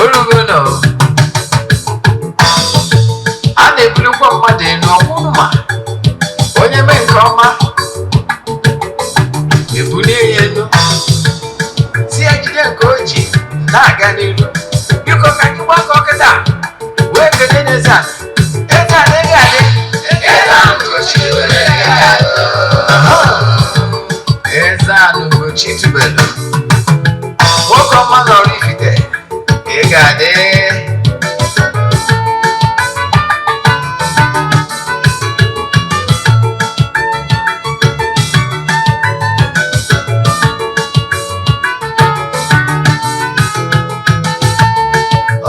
Orugo nọ a na-ebulikwa mmadụ elu ọkwụrụ ma onye mee nke ọma ebulie ya elu, si ya jide nke o ji na-aga n'iru. Biko, ka anyị gbakọ kịta wee kelee n'eze a. Eze a na-ege adị. Eze a n'Ugochi tubelu, nwoke ọma nọrọ Ifite, ị ga-adị.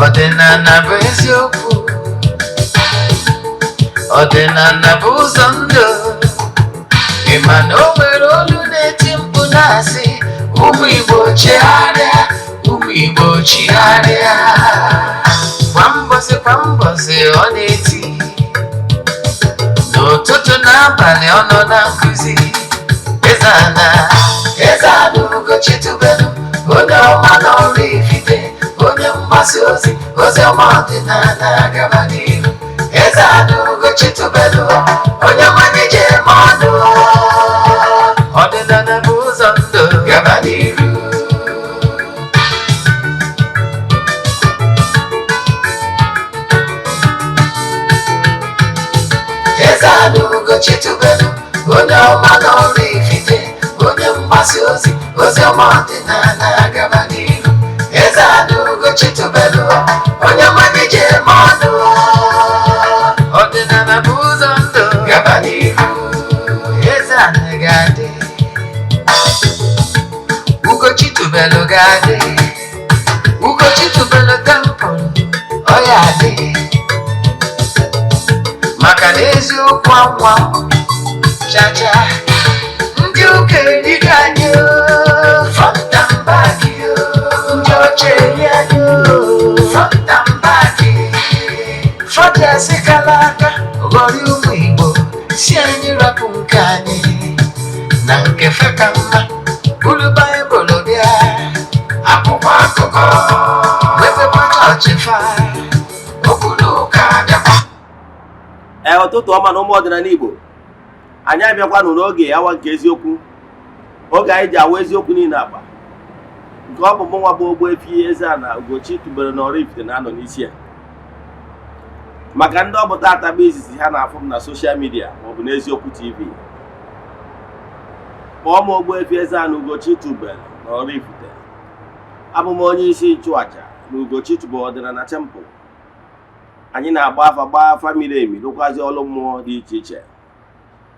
Ọdịnala bụ eziokwu, ọdịnala bụ ụzọ ndụ. Ị ma na o nwere olu na-eti mkpu na-asị, "Ụmụ Igbo, chigharịa, ụmụ Igbo, chigharịa." Kwa mbọsị kwa mbọsị ọ na-eti, n'ụtụtụ na abalị ọ nọ na nkụzi. Eze ana, Eze ana Ugochi tubelu, onye ọma n'ọrụ Ifite, onye mgbasa ozi ozi ọma ọdịnala, gaba n'ihu. Eze ana Ugochi tubelu, onye mmanya ji eme ọnụ, ọdịnala bụ ụzọ ndụ, gaba n'ihu. Eze ana Ugochi tubelu, onye ọma n'ọrụ Ifite, onye mgbasa ozi ozi ọma ọdịnala, gaba n'ihu. Eze ana Ugochi tubelu, onye mmanya ji eme ọnụ, ọdịnala bụ ụzọ ndụ, gaba n'ihu. Eze ana ga-adị, Ugochi tubelu ga-adị, Ugochi tubelu temple ọ ya adị, maka na eziokwu anwa chacha. Ndị ụka erigo anyị o, front and back o. Ndị ọcha eri anyị o, front and back. Fọdụ kala aka ghọrọ ụmụ Igbo, si anyị rapụ nke anyị na nke fe ka mma, buru Baịbụl bịa, akwụkwọ akụkọ, mepekwa chọọchị fa, okwu na ụka bịakwa. Ee, ụtụtụ ọma na ụmụ ọdịnala Igbo. Anyị abịakwanụ n'oge awa nke eziokwu, oge anyị ji awa eziokwu niile agba nke ọ bụ mụnwa bụ Ogbuefi Eze-Ana Ugochi tubelu na Oraifite na-anọ n'isi ya. Maka ndị ọ bụ tata bụ izizi ha na-afụ m na social media maọbụ n'Eziokwu TV, kpọọ m Ogbuefi Eze-Ana Ugochi tubelu na Oraifite. Abụ m onye isi nchụaja na Ugochi tubelu ọdịnala temple. Anyị na-agba afa, gbaa afa miri emi, rụkwazi ọrụ mmụọ dị iche iche.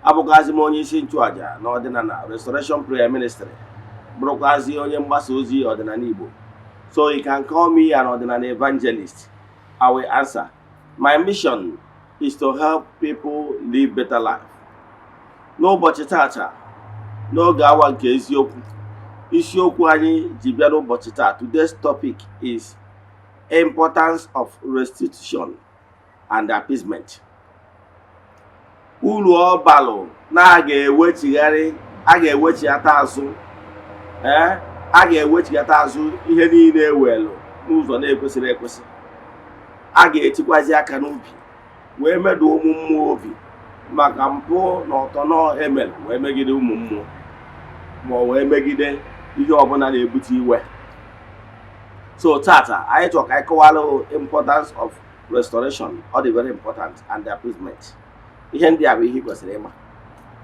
Abụkwazi m onye isi nchụaja na ọdịnala Restoration Prayer Ministry, bụrụkwazi onye mgbasa ozi ọdịnala Igbo. So you can call me an ọdịnala evangelist, I will answer. My mission is to help people live better life. N'ụbọchị tata, n'oge awa nke eziokwu, isiokwu anyị ji bịa n'ụbọchị taa, today's topic is importance of restitution and appeasement. Uru ọ balụ na a ga-ewechigharị, a ga-ewechighata azụ, ee, a ga-ewechighata azụ ihe niile ewelu n'ụzọ na-ekwesịrị ekwesị. A ga-etikwazi aka n'obi wee medu ụmụ mmụọ obi maka mpụ na ọtọnọ emere wee megide ụmụ mmụọ, ma ọ wee megide ihe ọbụla na-ebute iwe. So tata anyị chọrọ ka anyị kọwara importance of restoration. Ọ dị very important, and appeasement. Ihe ndị a bụ ihe ị kwesịrị ịma.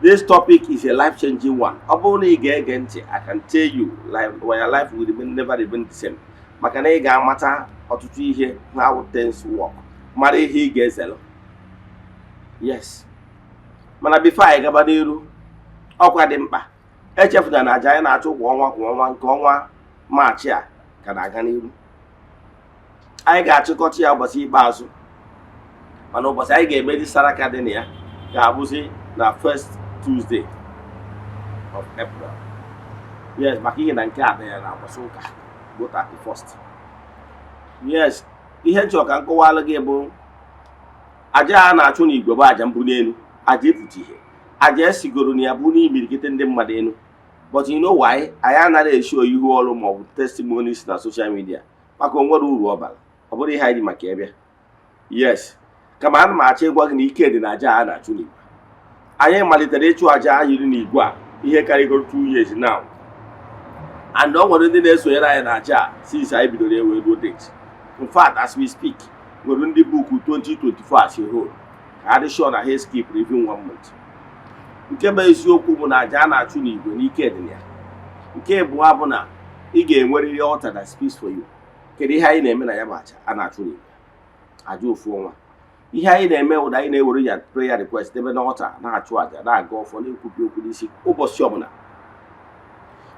This topic is a life changing one. Ọ bụrụ na ị ga-ege ntị, I can tell you, life, your life will remain, never remain the same, maka na ị ga-amata ọtụtụ ihe, how things work, mara ihe ị ga-ezelu. Yes, mana before anyị gaba n'iru, ọkwa dị mkpa, echefuna na aja anyị na-achụ kwa ọnwa kwa ọnwa, nke ọnwa Maachị a ka na-aga n'iru. Anyị ga-achịkọta ya ụbọchị ikpeazụ, mana ụbọchị anyị ga-emezi saraka dị na ya ga-abụzi na first Tuesday of April. Yes, maka ihe na nke a bịara na ụbọchị ụka bụ 31st. Yes, ihe nchọ ka m kọwalụ gị bụ aja a na-achụ n'igwe bụ aja mbuli elu, aja ịpụta ihe, aja esigoro na ya bụ n'imirikite ndị mmadụ elu. But you know why anyị anaghị eshow ihu ọrụ maọbụ testimonies na social media? Maka o nwere uru ọ bara, ọ bụrụ ihe anyị ji maka ebe. Yes, kama ana m achọ ịgwa gị na ike dị na aja a na-achụ n'igwe. Anyị malitere ịchụ aja yiri n'igwe a ihe karịgoro 2 years now, and o nwere ndị na-esonyere anyị na aja a since anyị bidoro ewe ruo date. In fact, as we speak, nwere ndị book 2024 as a whole ka ha dị sure na ha skip even one month. Nke bụ eziokwu bụ na aja a na-achụ n'igwe n'ike dị na ya. Nke abụọ bụ na ị ga-enwerịrị altar that speaks for you. Kedu ihe anyị na-eme na ya bụ aja a na-achụ n'igwe, aja ofu ọnwa? Ihe anyị na-eme bụ na anyị na-ewere ya prayer request debe n'altar, na-achụ aja, na-aga ọfọ, na-ekwubi okwu n'isi ụbọchị ọbụla.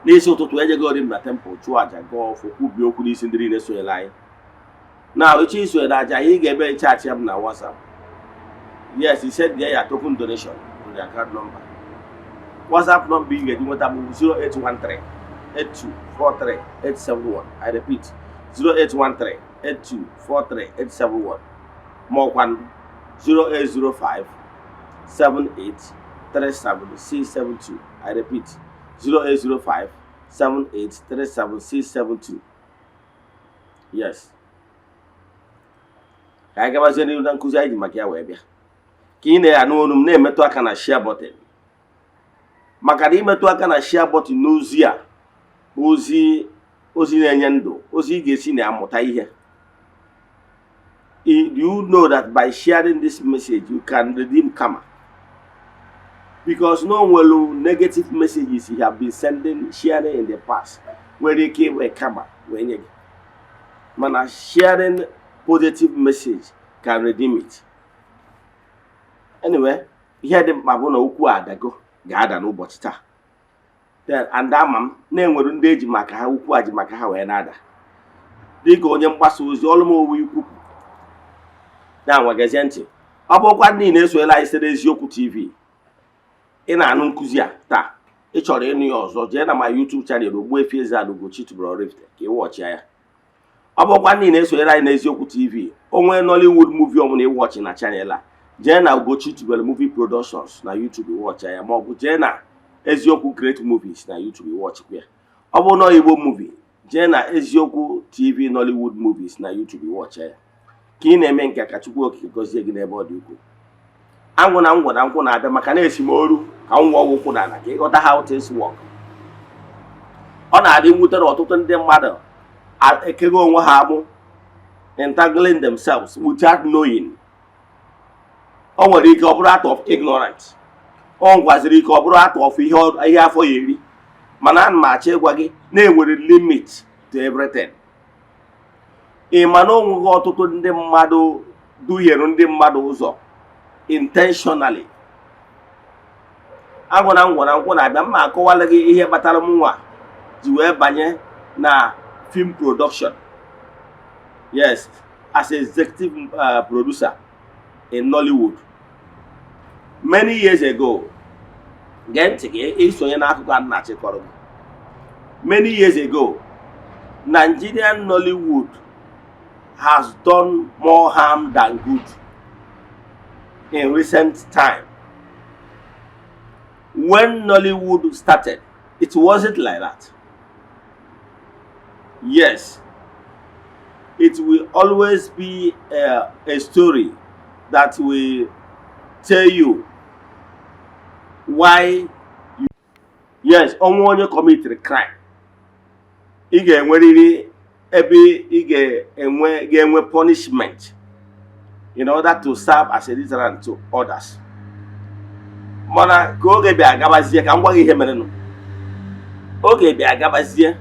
N'isi ụtụtụ, ejegori m na temple, chụọ aja, gaa ọfọ, kwubie okwu n'isi ndị niile sonyere anyị. Na echi isonyere aja anyị ga-eme, chat ya m na WhatsApp. Yes, he send there your token donation to the account number. WhatsApp number ị ga-eji nweta bụ 0813 8243 871. I repeat, 0813 8243 871, ma ọkwa 0805 78 37672. I repeat, 0805 78 37672. Yes, ka anyị gabazie n'ihu na nkụzi anyị ji maka ya wee bịa. Ka ị na-anụ olu m, na-emetụ aka na share button, maka na imetụ aka na share button n'ozi a bụ ozi, ozi na-enye ndụ, ozi ị ga-esi na amụta ihe. Do you know that by sharing this message you can redeem karma? Because no nwere negative messages you have been sending, sharing in the past nwere ike iwe karma wee nye gị, mana sharing positive message can redeem it. Anyway, ihe dị mkpa bụ na okwu adago ga-ada n'ụbọchị taa. Then, and ama m na-enwere ndị eji maka ha ukwu a ji maka ha wee na-ada. Dịka onye mgbasa ozi, ọlụ m owu ikwupụ na-anwagazie ntị. Ọ bụrụkwa ndị na-esoyela anyị site n'Eziokwu TV, ị na-anụ nkụzi a taa, ị chọrọ ịnụ ya ọzọ, jee na ma YouTube channel Ogbuefi Eze-Ana Ugochi tubelu Oraifite ka ị watchịa ya. Ọ bụrụkwa ndị na-esonyere anyị n'Eziokwu TV, onwe Nollywood movie ọbụla ị watch na channel a, jee na Ugochi tubelu Movie Productions na YouTube, watchịa ya, ma ọ bụ jee na Eziokwu Great Movies na YouTube, watchịkwa ya. Ọ bụrụ na Igbo movie, jee na Eziokwu TV Nollywood Movies na YouTube, watchịa ya. Ka ị na-eme nke ka Chukwu Okike gọzie gị n'ebe ọ dị ukwuu. Anwụ na ngwọ na nkwụ na-abịa maka na-esi m oru ka m wụọ ụkwụ n'ala ka ịghọta how things work. Ọ na-adị mwute na ọtụtụ ndị mmadụ ekego onwe ha agbụ, entangling themselves without knowing. O nwere ike ọ bụrụ out of ignorance, o nwekwaziri ike ọ bụrụ out of ihe afọ ya eri, mana ana m achọ ịgwa gị na-enwere limit to everything. Ị ma na onweghị ọtụtụ ndị mmadụ duhiere ndị mmadụ ụzọ intentionally. Agwụ na ngwọ na nkwụ na-abịa, mma akọwala gị ihe kpatara m nwa ji wee banye na film production, yes, as executive producer in Nollywood many years ago. Gee ntị gị isonye n'akụkọ a na-achịkọrọ gị. Many years ago, Nigerian Nollywood has done more harm than good in recent time. When Nollywood started, it wasn't like that. Yes, it will always be a story that will tell you why you, yes, ọnwụ onye committed crime, ị ga-enwerịrị ebe ị ga-enwe punishment in order to serve as a deterrent to others. Mana ka oge bịa gabazie, ka m gwa gị ihe merenụ. Oge bịa gabazie,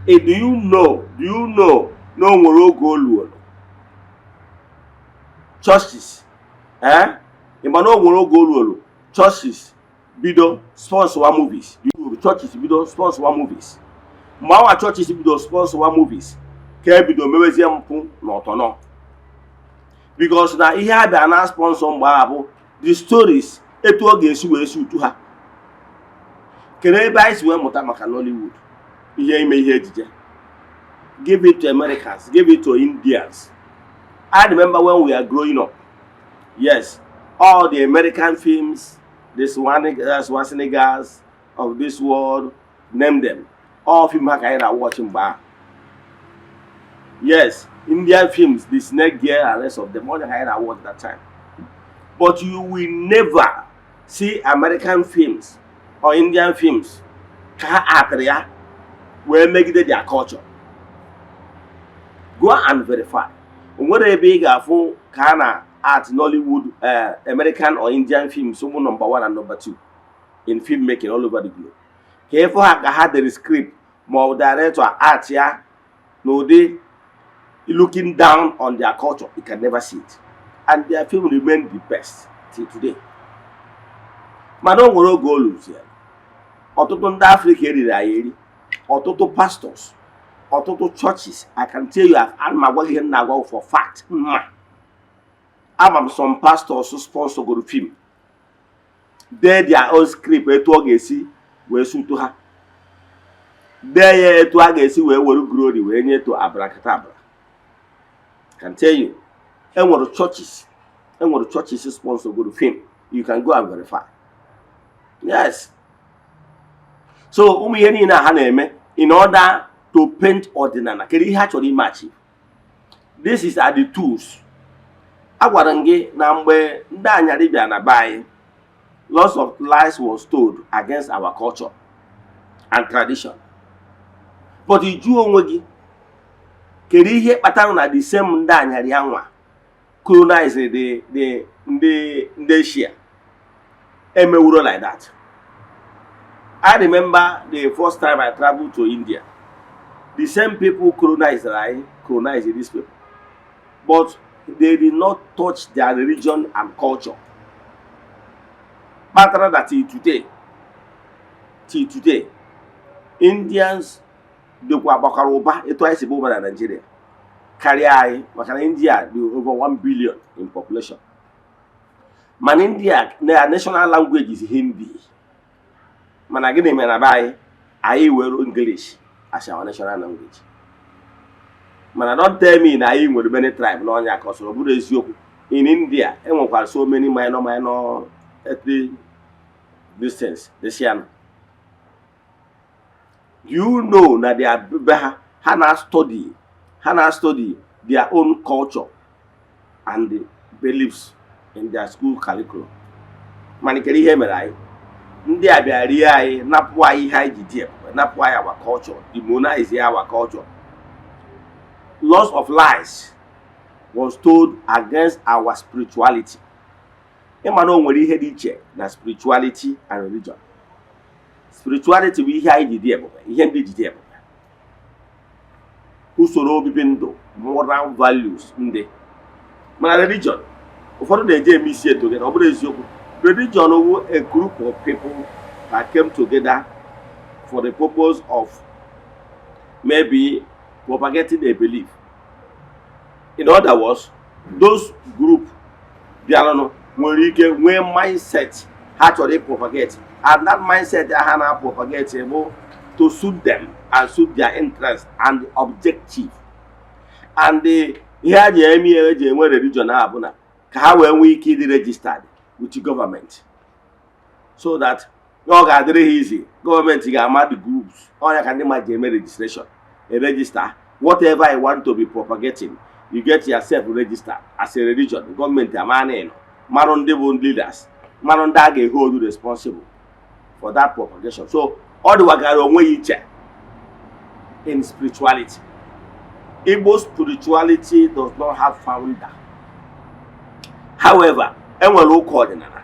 do you know na o nwere oge o luolu churches, eh, ị ma na o nwere oge o luolu churches bido sponsor movies? Churches bido sponsor movies. Mgbe awa churches bido sponsor movies, ka ebido mewezie mpụ na ọtọnọ, because na ihe a bịa na sponsor mgbe ahụ bụ the stories etu ọ ga-esi wee si utu ha. Kedu ebe anyị si wee mụta maka Nollywood, ihe ime ihe ejije? Give it to Americans, give it to Indians. I remember when we are growing up, yes, all the American films, the Schwarzeneggers, of this world, name them, all film ha ka anyị na-watch mgbe ahụ. Yes, Indian films, the Snake Girl and rest of them, all ka anyị na-watch that time. But you will never see American films or Indian films ka ha atịrị ya wee megide their culture. Go and verify. O nwere ebe ị ga-afụ ka a na art Nollywood, American or Indian films, ụmụ number one and number two in film making all over the globe, ka ịfụ ha ka ha dere script ma ọ bụ director art ya n'ụdị looking down on their culture. You can never see it, and their film remain the best till today. Mana o nwere oge o luziere ọtụtụ ndị Afrịka eriri anyị eri, ọtụtụ pastors, ọtụtụ churches. I can tell you, ana m agwa gị ihe m na-agwa for fact. Mma ama m some pastors sponsor goro film, dee their own script etu ọ ga-esi wee sutu ha, dee ya etu a ga-esi wee were glory wee nye to abracadabra. Can tell you, enwere churches sponsor goro film. You can go and verify. Yes, so ụmụ ihe niile a ha na-eme in order to paint ọdịnala, kedu ihe ha chọrọ ime achieve? This is are the tools. Agwara m gị na mgbe ndị anyarị bịa na be anyị, lots of lies was told against our culture and tradition. But ị jụọ onwe gị, kedu ihe kpatara na the same ndị anyarị anwa colonize the ndị Asia emewuro like that? I remember the first time I traveled to India, the same people colonized I colonized these people, but they did not touch their religion and culture. Kpatara that till today, Indians dịkwa gbakwara ụba etu anyị si bụ ụba na Nigeria karịa anyị, maka na India dị over 1 billion in population. Mana India, their national language is Hindi. Mana gịnị mere na be anyị, anyị were English as our national language? Mana don't tell me na anyị nwere many tribe n'ọnya ka ọ sọrọ bụrụ eziokwu. In India, enwekwara so many minor minor ethnic distance desiana. Do you know na their be ha na study their own culture and the beliefs in their school curriculum? Mana kedu ihe mere anyị ndị a bịa rie anyị, napụ anyị ihe anyị ji dị ebube, napụ anyị our culture, demonize our culture? Lots of lies was told against our spirituality. Ịma na o nwere ihe dị iche na spirituality and religion. Spirituality bụ ihe anyị ji dị ebube, ihe ndị ji dị ebube, usoro obibi ndụ, moral values ndị. Mana religion, ụfọdụ na-eje eme isi together. Ọ bụrụ eziokwu, religion wụ a group of people that came together for the purpose of maybe propagating a belief. In other words, those group bịaranụ nwere ike nwee mindset ha chọrọ ịpropagate, and that mindset ha na-propagate bụ to suit them and suit their interest and objective. And ihe a ji eme ihe eji enwe religion a bụ na ka ha wee nwee ike ịdị registered with the government, so that ọ ga-adịrị ha easy, gọọmenti ga-ama the groups. Ọnya ka ndị mmadụ ji eme registration, a register whatever you want to be propagating. You get yourself registered as a religion, gọọmenti ama na ịnọ marụ ndị bụ leaders, marụ ndị a ga-hold responsible for that propagation. So ọ dịwagara onwe ya iche in spirituality. Igbo spirituality does not have founder. However, enwere ụka ọdịnala.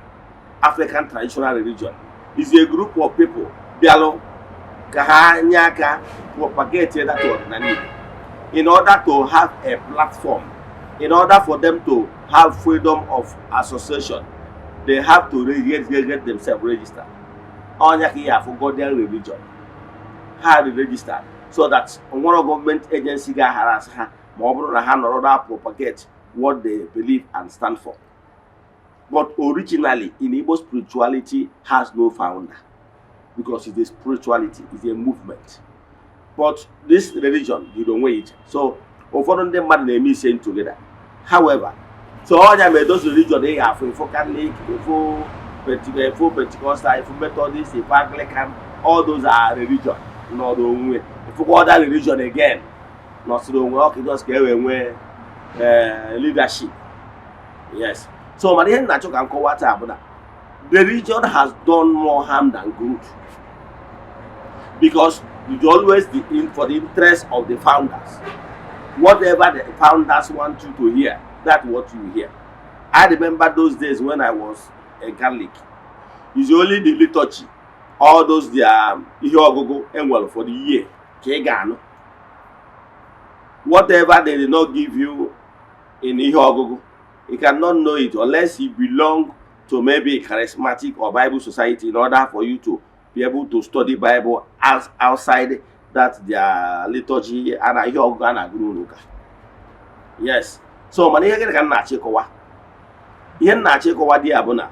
African traditional religion is a group of people bịalụ ka ha nye aka propagate that ọdịnala Igbo in order to have a platform, in order for them to have freedom of association. They have to get themselves registered. Ọnya ka ihe afụ Godian religion ha dị registered, so that onwere gọọmenti agency ga-aharass ha ma ọ bụrụ na ha nọrọ na propagate what they believe and stand for. But originally, in Igbo spirituality has no founder because it's a spirituality, it's a movement. But this religion dị onwe ya iche, so ụfọdụ ndị mmadụ na-eme ise together. However, so ọnya mere those religion ị ga-afụ, ịfụ Catholic, ịfụ Pentecostal, ịfụ Methodist, ịfụ Anglican. All those are religion nọrọ onwe. Ifụkwa other religion again nọsịrị onwe ọka, just ka e wee nwee leadership. Yes, so mana ihe m na-achọ ka m kọwaa taa bụ na religion has done more harm than good, because it's always the in for the interest of the founders. Whatever the founders want you to hear, that's what you hear. I remember those days when I was a Catholic. It's only the liturgy, all those their ihe ọgụgụ enwere for the year ka ị ga-anụ. Whatever they did not give you in ihe ọgụgụ, you cannot know it unless you belong to maybe a charismatic or Bible society in order for you to be able to study Bible as outside that their liturgy a na ihe ọgụgụ a na-agụ n'ụlọ ụka. Yes, so mana ihe gịnị ka m na-achọ ịkọwa? Ihe m na-achọ ịkọwa dị ya bụ na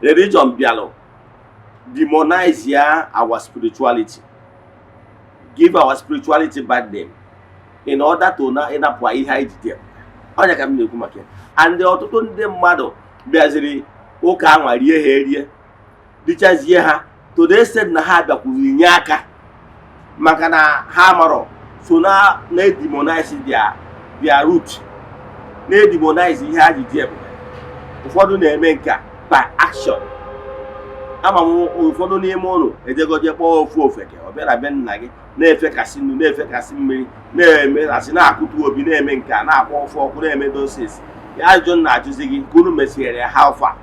religion bịalụ demonize ya our spirituality, give our spirituality bad name in order to na ịnapụ anyị ihe anyị ji dị. Ọnya ka m na-ekwu maka ya. And ọtụtụ ndị mmadụ bịaziri ụka anwa rie ha erie, dịchazie ha to the extent na ha bịakwuru inye aka maka na ha marọ so na na-edemonize their root, na-edemonize ihe ha ji dị ebube. Ụfọdụ na-eme nke a by action. Ama m ụfọdụ n'ime ụlọ ejegoje kpọọ ofu ofeke, ọ bịa na be nna gị, na-efekasị nnu, na-efekasị mmiri, na-emesasị, na-akụtu obi, na-eme nke a, na-akpọ ofe ọkụ, na-eme dosis ya. Ajụjụ m na-ajụzi gị, ka unu mesiere ya, how far?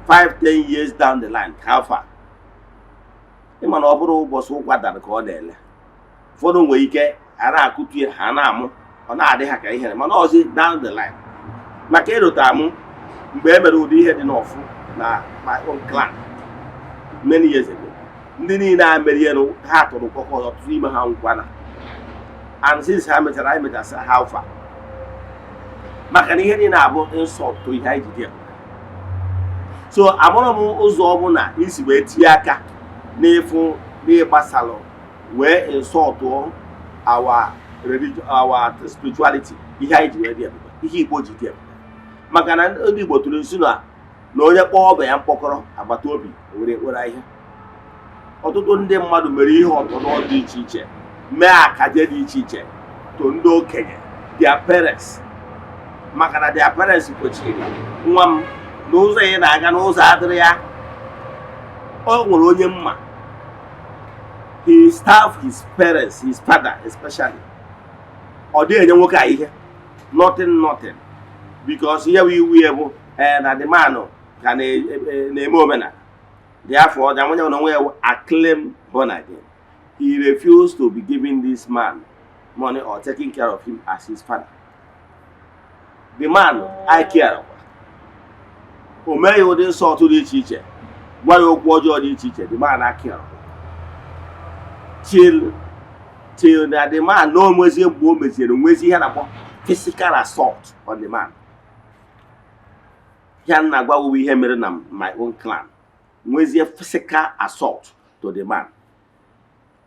5 10 years down the line, how far? Ịma na ọ bụrụ ụbọchị ụkwa dara ka ọ na-ele. Ụfọdụ nwere ike a na-akụtu ya, ha na-amụ, ọ na-adị ha ka ihere, mana ọzi down the line. Maka ịrụta mụ mgbe e mere ụdị ihe dị n'ọfụ na my own clan many years ago, ndị niile a merienụ, ha tụrụ kọkọ, ọtụtụ n'ime ha nkwana. And since ha mechara, anyị mechasị ha ụfa, maka na ihe niile abụ insult to ihe anyị ji dị ebube. So amụrụ m ụzọ ọbụla isi wee tinye aka n'ịfụ n'ịgbasalụ wee insult our religion, our spirituality, ihe anyị ji wee dị ebube, ihe Igbo ji dị ebube. Maka na ndị Igbo tụrụ nsi na na onye kpọọ ọba ya mkpọkọrọ, agbata obi were ekpere ihe. Ọtụtụ ndị mmadụ mere ihe ọtọnọ dị iche iche, mee akaje dị iche iche to ndị okenye, their parents, maka na their parents kwechiri nwa m na ụzọ ị na-aga n'ụzọ adịrị ya. O nwere onye mma, he starve his parents, his father especially. Ọ dịghị enye nwoke a ihe, nothing, nothing, because ihe bụ iwu ya bụ ee na the man ka na-eme omenala. Therefore, the onye na onwe ya acclaim born again. He refused to be giving this man money or taking care of him as his father. The man I care, o mee ya ụdị nsọtụ dị iche iche, gwa ya okwu ọjọọ dị iche iche. The man I care till na the man na onwezie mgbe o meziere nwezi ihe a na-akpọ physical assault on the man. Ya na agwa ihe mere na my own clan, nwezie physical assault to the man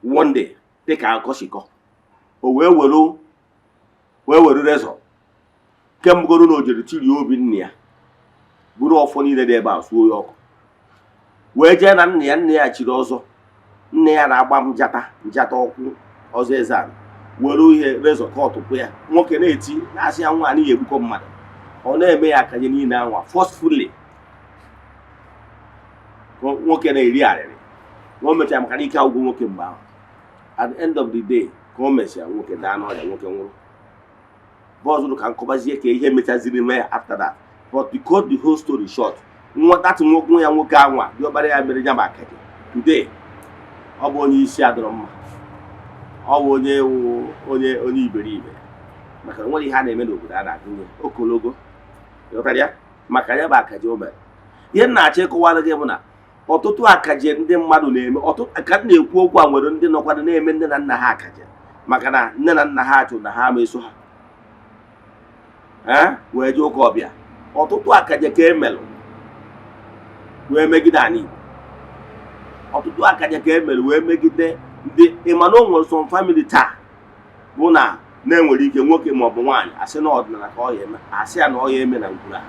one day. Dịka akọshikọ, o wee were razor kemgbe na o jere tirie obi nna ya, buru ọfọ niile dị ebe a, suo ya ọkụ, wee jee na nna ya. Nna ya chiri ọzọ, nne ya na-agba m njata njata ọkwụ ọzọ eze ala, were ihe razor kọtụpụ ya. Nwoke na-eti, na-asị ya, nwa anaghị egbukọ mmadụ. Ọ na-eme ya akanye niile anwa forcefully. Nwoke na-eri arịrị na o mechara, maka na ike agwụgwọ nwoke mgbe ahụ. At the end of the day, ka o mesịa, nwoke daa n'ọrịa, nwoke nwụrụ. Bọọsụ ka nkọbazie ka ihe mechaziri mee after that. But to cut the whole story short, nwa that nwoke ya, nwoke anwa diọkpara ya mere ya ma akaje, today ọ bụ onye isi adọrọ mma, ọ bụ onye wụ onye iberibe, maka na nwere ihe a na-eme n'obodo a na-agụnye okologo. Ịghọtara ya? Maka ya bụ akaje o mere. Ihe m na-achọ ịkọwara gị bụ na ọtụtụ akaje ndị mmadụ na-eme, ọtụtụ ka m na-ekwu okwu a, nwere ndị nọkwado na-eme nne na nna ha akaje, maka na nne na nna ha chụrụ na ha ama eso ha ee wee jee ụka ọbịa. Ọtụtụ akaje ka emelụ wee megide ala Igbo, ọtụtụ akaje ka emelụ wee megide ndị. Ịma na o nwere some family taa bụ na na-enwere ike nwoke maọbụ nwaanyị asị na ọdịnala ka ọ ya eme, asị ya na ọ ya eme na ngwuru a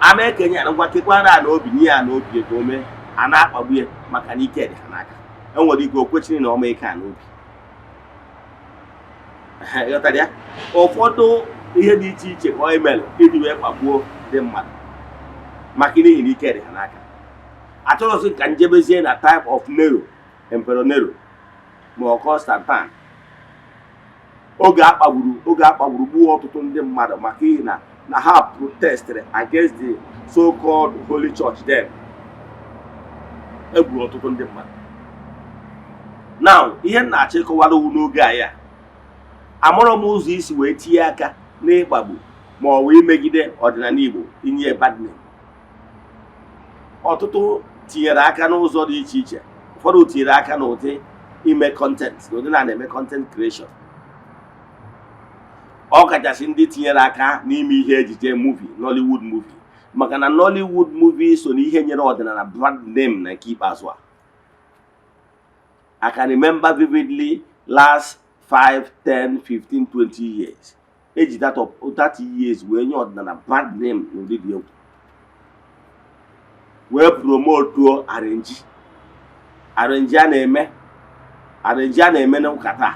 ama ekenye ya na ngwa kekwara ya na obi nye ya na obi ka o mee. A na-akpagbu ya maka na ike dị ha n'aka. Enwere ike o kwechiri na ọma ike a n'obi. Ehe, ịghọtara ya? Ụfọdụ ihe dị iche iche ka ọ emelụ iji wee kpagbuo ndị mmadụ maka n'ihi na ike dị ha n'aka. Achọrọsị ka njebezie na type of Nero, Emperor Nero ma ọ Constantine, oge akpagburu gbuo ọtụtụ ndị mmadụ maka ihi na ha protested against the so-called Holy Church. Then egburu ọtụtụ ndị mmadụ. Now, ihe m na-achọ ịkọwara wu, n'oge a ya amarọ m ụzọ isi wee tinye aka n'ịkpagbu ma ọ bụ imegide ọdịnala Igbo, inye bad name. Ọtụtụ tinyere aka n'ụzọ dị iche iche. Ụfọdụ tinyere aka n'ụdị ime content, n'ụdị na na-eme content creation, ọ kachasị ndị tinyere aka n'ime ihe ejije movie, Nollywood movie, maka na Nollywood movie so n'ihe nyere ọdịnala brand name na nke ikpeazụ a. I can remember vividly, last 5, 10, 15, 20 years, eji that of 30 years wee nye ọdịnala brand name n'ụdị dị egwu, wee promotuo arrange arrange a na-eme, arrange a na-eme n'ụka taa.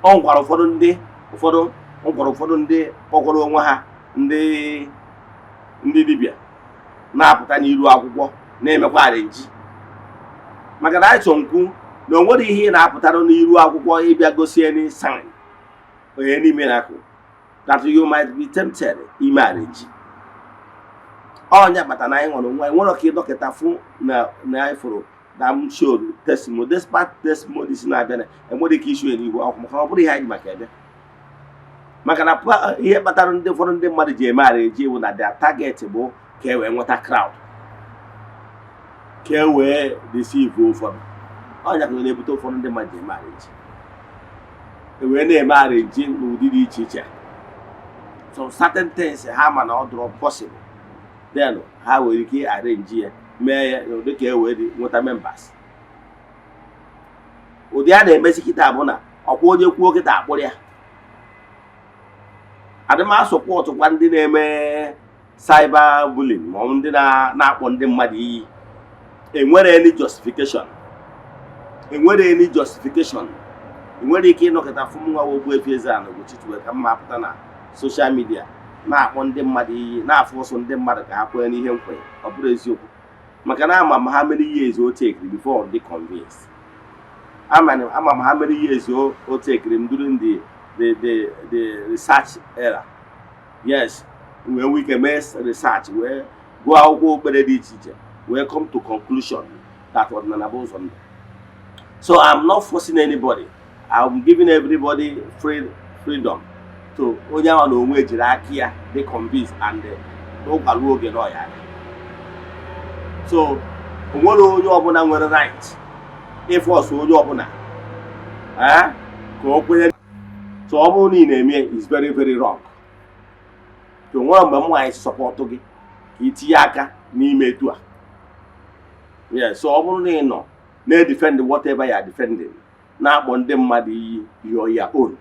Ọ nwekwara ụfọdụ ndị, ụfọdụ ọ nwekwara ụfọdụ ndị kpọkwara onwe ha ndị dibịa na-apụta n'iru akwụkwọ na-emekwa arrange, maka na anyị chọ nkwu na o nwere ihe ị na-apụtara n'iru akwụkwọ ịbịa gosi any sign, any miracle, that you might be tempted ime arrange. Ọnya kpata na anyị nwere onwe anyị nwere ka ịdọkịta fụ na anyị fụrụ na m showed testimony, despite testimonies na-abịa, na enwere ike ishu ya n'ihu akwụkwọ, maka na ọ bụrụ ihe anyị ji maka ebe, maka na ihe kpatara ndị ụfọdụ ndị mmadụ ji eme arrange bụ na their target bụ ka e wee nweta crowd, ka e wee deceive ụfọdụ. Ọnya ka na-ebute ụfọdụ ndị mmadụ ji eme arrange, e wee na-eme arrange n'ụdị dị iche iche. Some certain things ha ma na ọ dụrọ possible, then ha nwere ike arrange ya, mee ya n'ụdị ka e wee dị nweta members. Ụdị a na-emezi kịta bụ na ọkwa onye kwuo kịta akpụrụ ya. Adịm asọpọtụkwa ndị na-eme cyber bullying ma ọ bụ ndị na-akpọ ndị mmadụ iyi. Enwere any justification, enwere any justification. Enwere ike ịnọkọta fụ m nwa Ogbuefi Eze-Ana Ugochi tubelu ka mma apụta na social media na-akpọ ndị mmadụ iyi, na-afụ ọsọ ndị mmadụ ka ha kwenye n'ihe m kwenye. Ọ bụrụ eziokwu, maka na ama m how many years o take before dị convinced. Ama m how many years o take m during the research era. Yes, wee nwee ike mee research, wee gụọ akwụkwọ okpere dị iche iche, wee come to conclusion that ọdịnala bụ ụzọ ndụ. So I'm not forcing anybody. I'm giving everybody freedom to onye ahụ na onwe jiri aka ya dị convinced and n'ụkwalu oge na ọya. So o nwere onye ọbụla nwere right ịforce onye ọbụla ka o kwenye. So ọ bụrụ na ị na-eme, is very very wrong. So nwere mgbe m nwaanyị support gị ka ị tinye aka n'ime etu a. Yes, so ọ bụrụ na ị nọ na-edefend whatever you are defending, na-akpọ ndị mmadụ iyi, your own,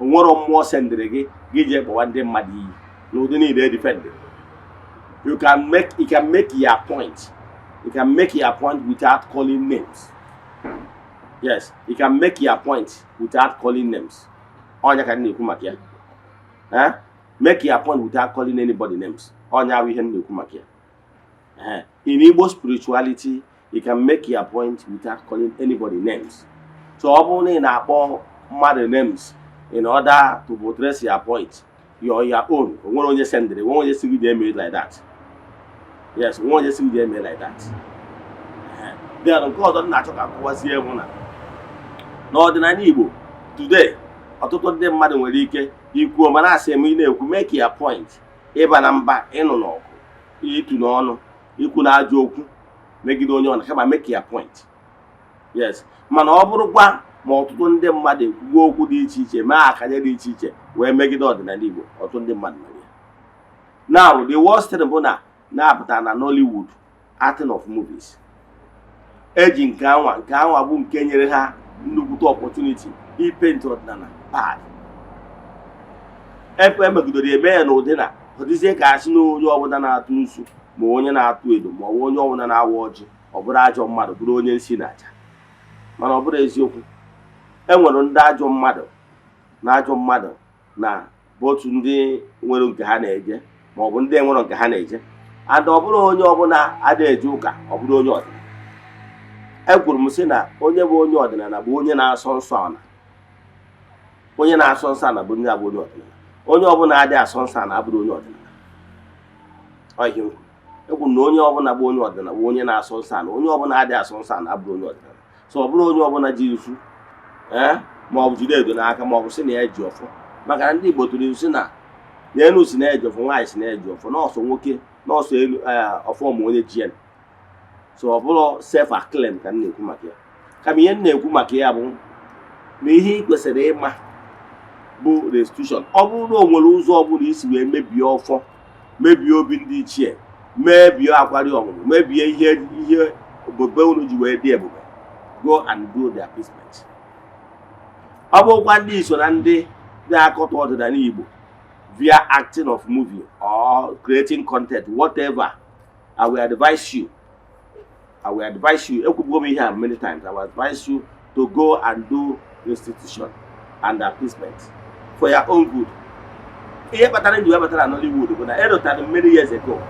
o nwere mmụọ sendịrị gị gị jee kpọwa ndị mmadụ iyi n'ụdị niile edefend. You can make your point, you can make your point without calling names. Yes, you can make your point without calling names. Ọnya ka m na-ekwu maka ya. Eh? Make your point without calling anybody names. Ọnya bụ ihe m na-ekwu maka ya. Eh, in Igbo spirituality, you can make your point without calling anybody names. So ọ bụrụ na ị na-akpọ mmadụ names in order to buttress your point, your own. O nwere onye sendịrị, nwe onye si gị jee mee like that. Yes, nwe onye si gị jee mee like that. Eh, then nke ọzọ m na-achọ ka akọwazie bụ na n'ọdịnala Igbo today, ọtụtụ ndị mmadụ nwere ike ikwuo ma na-asị m, ị na-ekwu, make your point, ịba na mba, ịnụ n'ọgụ, ịtụ n'ọnụ, ikwu na ajọ okwu megide onye ọ na, kama make your point. Yes, mana ọ bụrụkwa ma ọtụtụ ndị mmadụ ekwugo okwu dị iche iche, mee akanye dị iche iche wee megide ọdịnala Igbo, ọtụtụ ndị mmadụ mere ya. Now, the worst thing bụ na na-apụta na Nollywood acting of movies, eji nke anwa bụ nke nyere ha nnukwute opportunity ipaint ọdịnala bad. Ebe emegidere eme ya n'ụdị na ọ dịzie ka asị na onye ọbụla na-atụ nsu Ma onye na-atụ edo, ma ọ bụ onye ọbụla na-awa ọjị, ọ bụrụ ajọ mmadụ, bụrụ onye nsi na aja. Mana ọ bụrụ eziokwu, e nwere ndị ajọ mmadụ na ajọ mmadụ na bụ otu ndị nwere nke ha na-eje, ma ọ bụ ndị enwere nke ha na-eje. And ọ bụrụ onye ọbụla ada eje ụka, ọ bụrụ onye ọdịnala. Ekwuru m sị na onye bụ onye ọdịnala bụ onye na-asọ nsọ ala. Onye na-asọ nsọ ala bụ ndị abụ onye ọdịnala. Onye ọbụla adịghị asọ nsọ ala abụrụ onye ọdịnala. Ọ ihe m kwuru. Ekwuru na onye ọbụla bụ onye ọdịnala bụ onye na-asọ nsọ ala. Onye ọbụla adịghị asọ nsọ ala abụrụ onye ọdịnala. So ọ bụrụ onye ọbụla ji nsu, ee, ma ọ bụ jide edo n'aka, ma ọ bụ sị na ya ji ọfọ, maka na ndị Igbo tụrụ ilu sị na na elu si na eji ọfọ, nwaanyị si na eji ọfọ, nọọsụ nwoke, nọọsụ elu, ee, ọfọ ma onye ji ya. So ọ bụrụ self acclaim ka m na-ekwu maka ya, kama ihe m na-ekwu maka ya bụ na ihe ị kwesịrị ịma bụ restitution. Ọ bụrụ na o nwere ụzọ ọbụla isi wee mebie ọfọ, mebie obi ndị ichie, mebie akwari ọmụmụ, mebie ihe obodo unu ji wee dị ebube, go and do the appeasement. Ọ bụrụkwa ndị so na ndị na-akọta ọdịnala Igbo via acting of movie or creating content, whatever, I will advise you, I will advise you, ekwubugo m ihe a many times, I will advise you to go and do restitution and appeasement for your own good. Ihe kpatara nji wee batara na Nollywood bụ na erotara m many years ago,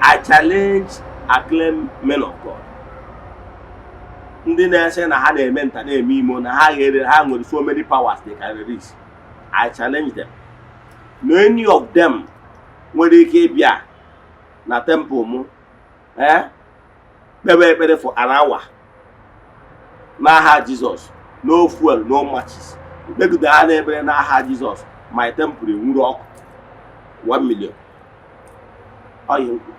I challenge acclaim men of God, ndị na-ese na ha na-eme nta, na-eme imo, na ha ghere, ha nwere so many powers they can release. I challenge them na any of them nwere ike ịbịa na temple mụ, eh, kpebe ekpere for an hour n'aha Jizọs, no fuel, no matches, kpegide ha na-ekpere n'aha Jizọs, my temple enwuru ọkụ, 1 million. Ọ ihe m kwuru.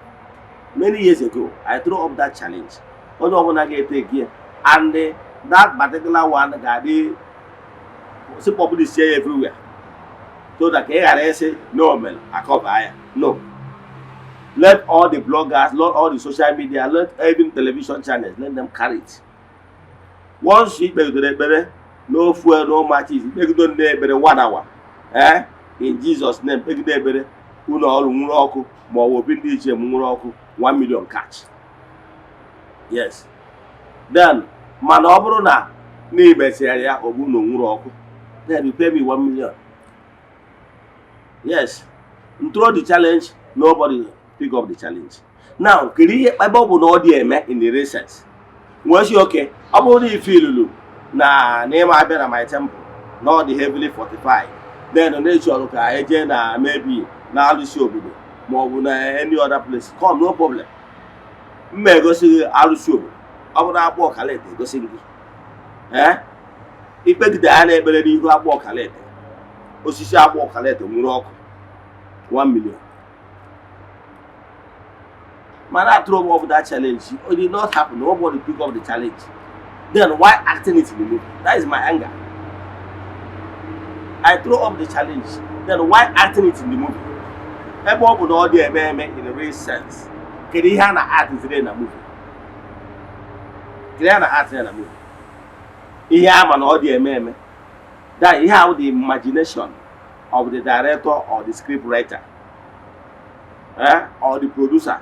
Many years ago I throw up that challenge. Onye ọbụla ga-ete ya, and that particular one ga-adị si publish ya everywhere so that ka ị ghara ịsị na o mere akọba ya. No, let all the bloggers, let all the social media, let even television channels, let them carry it. Once ikpegidere ekpere, no fuel, no matches, ikpegide ndị ekpere one hour, eh, in Jesus' name, kpegide ekpere, ụlọ ọrụ nwụrụ ọkụ, ma ọ bụ obi ndị ichie m nwụrụ ọkụ, 1 million cash. Yes. Then mana ọ bụrụ na na imesịrị ya, ọ bụrụ na o nwụrụ ọkụ, then you pay me 1 million. Yes, throw the challenge. Nobody pick up the challenge. Now, kedu ihe ebe ọ bụ na ọ dị eme in the recent wee sị, okay, ọ bụrụ na ife ilulu na n'ịma abịa na my temple na ọ dị heavily fortified, then na ịchọrọ ka eje na maybe na alụsị obodo ma ọ bụ na any other place, come, no problem. M ma egosi gị alụsị obodo. Ọ bụrụ akpụ ọkalete, egosi gị. Ee, ikpegide ya na ekpere n'ihu akpụ ọkalete, osisi akpụ ọkalete nwere ọkụ, 1 million. Mana I throw up that challenge, it did not happen. Nobody pick up the challenge. Then why acting it in the movie? That is my anger. I throw up the challenge, then why acting it in the movie? Ebe ọ bụ na ọ dị eme eme in a real sense, kedu ihe a na-act ziri na movie? Kedu ihe a na-act na movie? Ihe ama na ọ dị eme eme, that ihe ahụ, the imagination of the director or the script writer, eh, or the producer,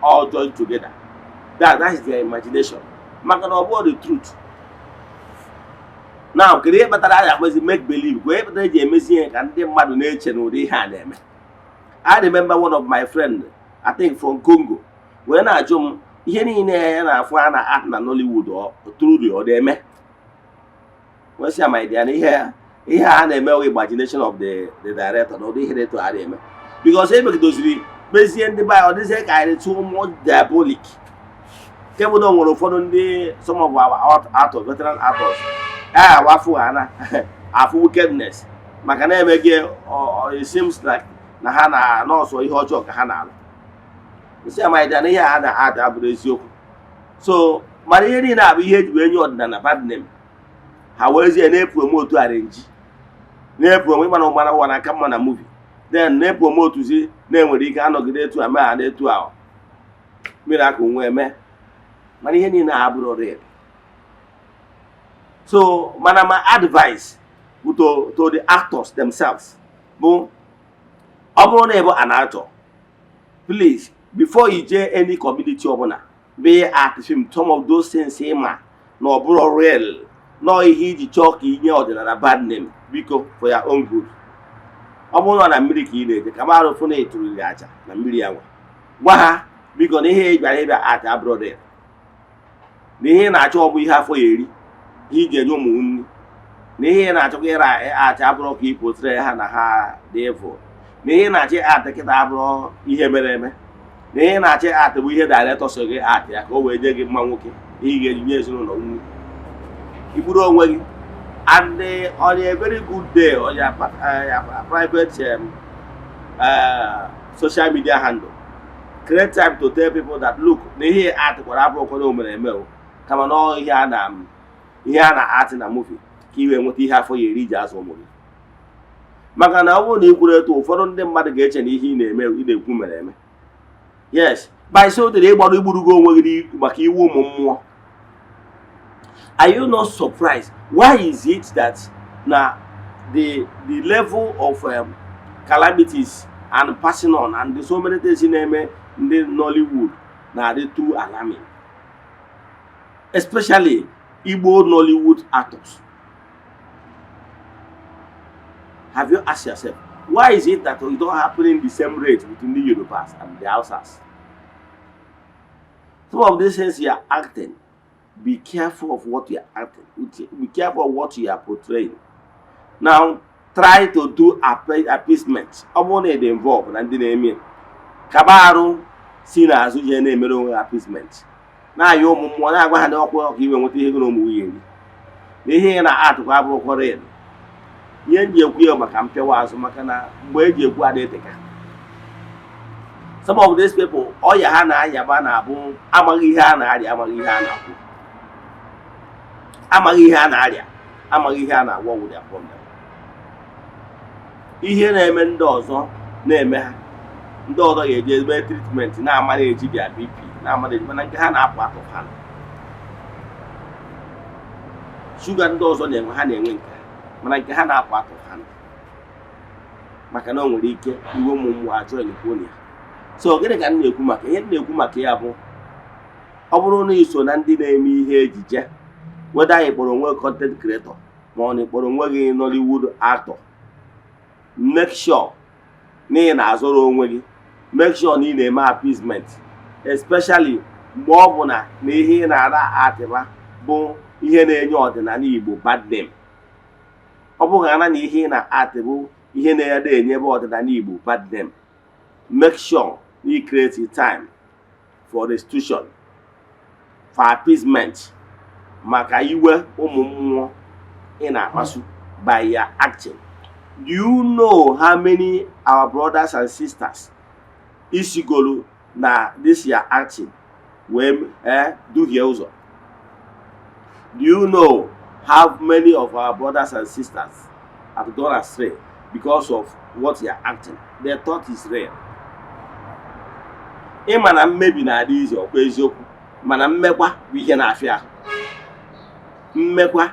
all join together, that is their imagination, maka na ọ bụghị the truth. Now, kedu ihe kpatara a ga-akpọzi make believe? Ka ihe kpatara eji emezi ihe ka ndị mmadụ na-eche na ụdị ihe a na-eme. I remember one of my friend, I think from Congo, wee na-ajụ m ihe niile ya na-afụ a na art na Nollywood, ọ truly ọ na-eme? Wee sị ya, my dear, na ihe a na-eme wụ imagination of the director, na ụdị ihe dị etu a na-eme, because emegidoziri mezie ndị be anyị, ọ dịzie ka anyị too much diabolic, nke bụ na o nwere ụfọdụ ndị, some of our actors, veteran actors, a awafụ ha na afụ wickedness, maka na emeghị, it seems like na ha na nọọsụ ihe ọjọọ ka ha na-alụ. Nsị amaghị na ihe a na-ada abụrụ eziokwu. So mana ihe niile abụ ihe eji wee nye ọdịnala bad name. Ha werezie na-epromote arrange, na-epromo ịmana ụmara ụwa na-aka mma na movie, then na-epromotuzi na-enwere ike anọgide etu a mee ha na etu ahụ mmiri akụ nwe eme. Mana ihe niile a abụrụ real. So mana my advice bụ to the actors themselves bụ, ọ bụrụ na ị bụ an actor, please. Before you jee any community ọbụla be act film, some of those things ị ma na ọ bụrụ real, nọọ ihe iji chọọ ka inye ọdịnala bad name, biko, for your own good, ọ bụrụ na ọ na mmiri ka ị na-eje, ka marụ fụ na ịtụrụri aja na mmiri ya nwa, gwa ha, biko, na ihe ị bịara ịbịa act abụrụ real, na ihe ị na-achọ ọ bụ ihe afọ ya eri, ihe ị ga-enye ụmụ nri, na ihe ị na-achọkwa ịra act abụrụ ka ị portray ha na ha dị evil, na ihe ị na-achọ act kịta abụrụ ihe mere eme, na ihe ị na-achọ act bụ ihe director so gị act ya ka o wee nye gị mma nwoke, ihe ị ga-eji nye ezinụlọ nri. Igburu onwe gị. And on a very good day, on your private social media handle, create time to tell people that, look, na ihe act kwara abụrụkwa na o mere eme o, kama na ọ ihe a na act na movie ka i wee nweta ihe afọ ya eri ji azụ ụmụ gị. Maka na ọ bụrụ na ị kwuru etu, ụfọdụ ndị mmadụ ga-eche na ihe ị na-eme, ị na-ekwu mere eme. Yes, by so doing, ịgbara igburugo onwe gị maka iwu ụmụ mmụọ. Are you not surprised? Why is it that na the level of calamities and passing on and so many things na-eme ndị Nollywood na-adị too alarming, especially Igbo Nollywood actors? Have you asked yourself, why is it that it don't happen in the same rate between the Yorubas and the Hausas? Some of these things you are acting, be careful of what you are acting. Be careful of what you are portraying. Now, try to do appeasement. Ọ bụrụ na ị dị involved na ndị na-eme, kaba arụ si n'azụ jee na-emere onwe appeasement, na-ayọ ụmụ mmụọ, na-agwa ha na ọkwa ọka iwe nweta ihe gị na ụmụ nwunye eri, na ihe ị na-atụkwa abụrụkwa real. Ihe m ji ekwu ya maka mpịawa azụ, maka na mgbe eji ekwu ada eteka. Some of these people, ọya ha na-ayaba na-abụ amaghị ihe a na-arịa, amaghị ihe a na-akwụ, amaghị ihe a na-arịa, amaghị ihe a na-agwọ with their problem. Ihe na-eme ndị ọzọ na-eme ha, ndị ọzọ ga-eji ebe treatment na-amara eji their BP na-amara eji, mana nke ha na-apụ atụ ha shuga. Ndị ọzọ na-enwe, ha na-enwe nke ha, mana nke ha na-apụ atụ ha, maka na o nwere ike iwe ụmụ mmụọ achọ kwuo ya. So gịnị ka m na-ekwu maka ihe m na-ekwu maka ya bụ, ọ bụrụ na ị so na ndị na-eme ihe ejije, whether ị kpọrọ onwe content creator ma ọ na ị kpọrọ onwe gị Nollywood actor, make sure na ị na-azụrụ onwe gị, make sure na ị na-eme appeasement, especially mgbe ọ bụ na na ihe ị na-ara atịba bụ ihe na-enye ọdịnala Igbo bad name. Ọ bụghị ana na ihe ị na-atị bụ ihe na-ede enyebe ọdịnala Igbo bad name, make sure na ị create time for restitution, for appeasement, maka iwe ụmụ mmụọ ị na-akpasu by your acting. Do you know how many our brothers and sisters isigolu na this your acting wee duhie ụzọ? Do you know how many of our brothers and sisters have gone astray because of what you are acting? They thought is real. Ịma na mmebi na-adị izi ọkwa eziokwu, mana mmekwa bụ ihe na-afịa ahụ. Mmekwa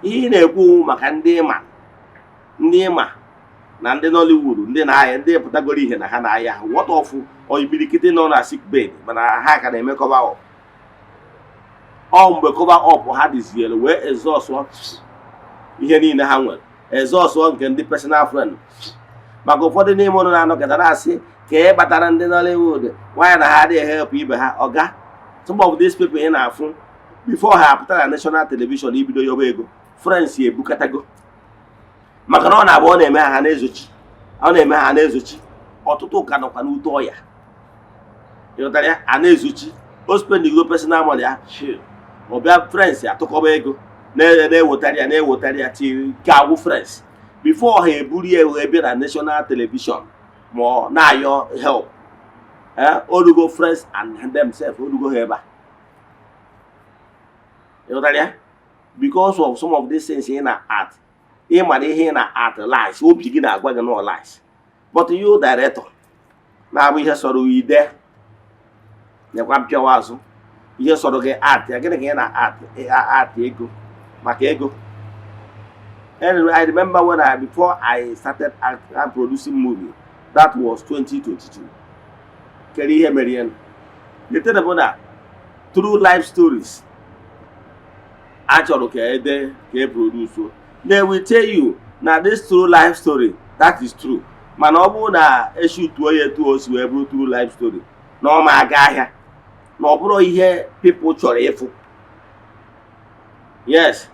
ihe ị na-ekwu maka ndị ịma, ndị ịma na ndị Nollywood, ndị na-aya, ndị pụtagoro ihe na ha na-aya ahụ. What of imirikiti nọ na sick bed, mana ha ka na-eme cover up? Ọ mgbe cover up ha dịziere wee exhaust ihe niile ha nwere, exhaust nke ndị personal friend, maka ụfọdụ n'ime ụlọ na-anọkọta na-asị ka ị kpatara ndị Nollywood nwaanyị na ha adịghị help ibe ha. Ọga, some of these people ị na-afụ, before ha apụta na national television ibido yoba ego, friends ebukatago, maka na ọ na-abụ ọ na-eme ha na-ezochi, ọ na-eme ha na-ezochi. Ọtụtụ ka nọkwa n'ute ọya, ịghọtara ya, a na-ezochi. O spendigo personal money ya, ọ bịa, friends atụkọba ego na-ewetara ya, na-ewetara ya, tiri nke agwụ friends before ha eburu ya wee bịa na national television ma ọ na-ayọ help. Orugo friends and themselves, orugo ha ebe a, ịghọtara ya, because of some of these things ị na-act. Ị mara ihe ị na-act lies, obi gị na-agwa gị no lies, but you director na-abụ ihe sọrọ ide nyekwa mpịawa azụ, ihe sọrọ gị act ya. Gịnị ka ị na-act? Act ego maka ego. Anyway, I remember when I before I started act, producing movie, that was 2022. Kedu ihe mere ya? The thing bụ na true life stories a chọrọ ka ede, ka e produce, they will tell you na this true life story, that is true, mana ọ bụrụ na eshootuo ya etu o si wee bụrụ true life story, na ọ ma aga ahịa, na ọ bụrụ ihe people chọrọ ịfụ. Yes,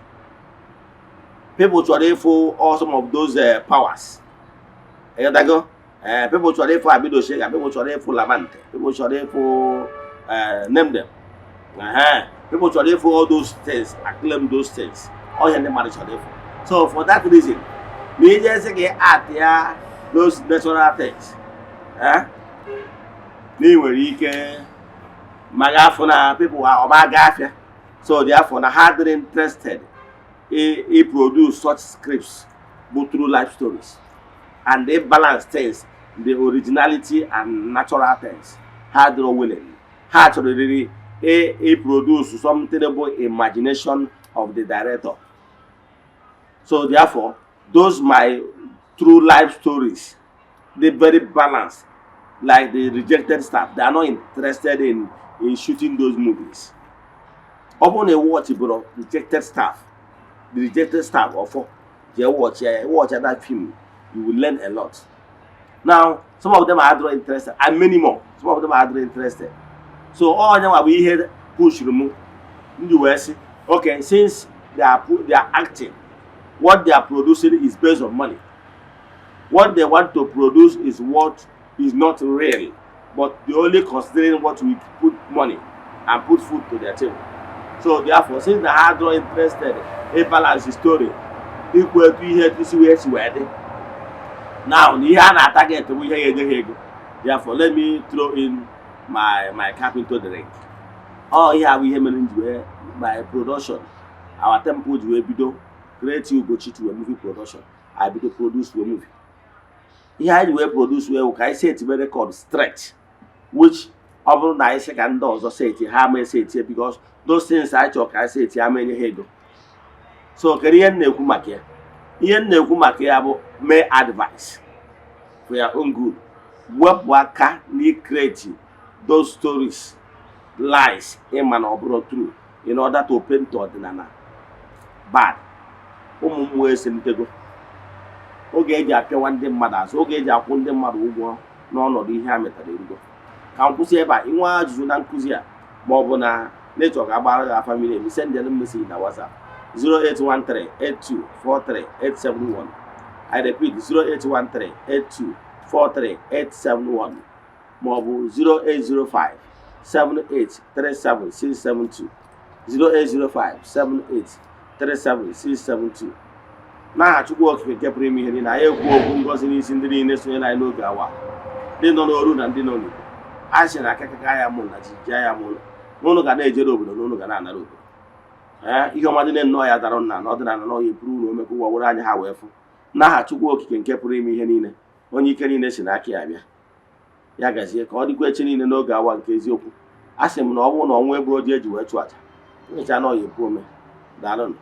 people chọrọ ịfụ all some of those powers. Ịghọtago? People chọrọ ịfụ Abido Shega, people chọrọ ịfụ Lamante, people chọrọ ịfụ name them. People chọrọ ịfụ all those things, acclaim those things. Ọ ihe ndị mmadụ chọrọ ịfụ. So for that reason, na ije sị gị add ya those natural things, na ị nwere ike ma ga-afụ na people ha ọma aga afịa. So therefore, na ha dịrị interested i produce such scripts bụ true life stories and they balance things, the originality and natural things. Ha dịrọ willing. Ha chọrọ i produce something bụ imagination of the director. So therefore, those my true life stories dey very balanced, like The Rejected Staff, they are not interested in shooting those movies. Ọ bụrụ na ị watch bụrụ Rejected Staff, The Rejected Staff, ọfọ jee watch ya, watch that film, you will learn a lot. Now, some of them are not interested, and many more, some of them are not interested. So onye nwa bụ ihe pushuru m ndị wee sị, okay, since they are acting, what they are producing is based on money. What they want to produce is what is not real, but they only considering what will put money and put food to their table. So therefore, since they are not interested in balance the story, ikwu etu ihe etu si wee si wee dị now, na ihe a na-atarget bụ ihe ga-enye ha ego, therefore let me throw in my cap into the ring. Ọ ihe a bụ ihe mere m ji wee my production, our temple ji wee bido create Ugochi to a movie production. I bido produce a movie. Ihe anyị ji wee produce wee bụ ka anyị set record straight, which ọ bụrụ na anyị sị ka ndị ọzọ set, ha ama eseti, because those things anyị chọrọ ka anyị seti ama enye ha ego. So kedu ihe m na-ekwu maka ya? Ihe m na-ekwu maka ya bụ may advice for your own good: wepụ aka n'icreate those stories, lies ịma na ọ bụrụ true, in order to paint ọdịnala bad. Ụmụ mmụọ eselitego. Oge eji apịawa ndị mmadụ azụ, oge eji akwụ ndị mmadụ ụgwọ n'ọnọdụ ihe ha metara erugo. Ka m kwụsị ebe a. Inwe ajụjụ na nkụzi a, ma ọ bụ na nature ka agbara gị afa miri emi, send them message na WhatsApp 08138243871. I repeat, 08138243871, ma ọ bụ 08057837672, 08057837672. N'aha Chukwu Okike nke pụrụ ime ihe niile, anyị ekwu okwu ngọzi n'isi ndị niile sonyere anyị n'oge awa, ndị nọ n'oru na ndị nọ n'Igbo. A sị na akakaka ya mụ na jijia ya mụ n'ụnụ ga na-ejere obodo na ụnụ ga na-anara obodo. Ee, ihe ọma dị nnọọ ya dara nna na ọdịnala na ọya eburu unu omekọ ụwa were anya ha wee fụ. N'aha Chukwu Okike nke pụrụ ime ihe niile, onye ike niile si n'aka ya bịa, ya gazie. Ka ọ dịkwa echi niile n'oge awa nke eziokwu. A sị m na ọ bụrụ na ọnwa egbu oji eji wee chụ aja nyecha na ọya epu ome. Daalụnụ.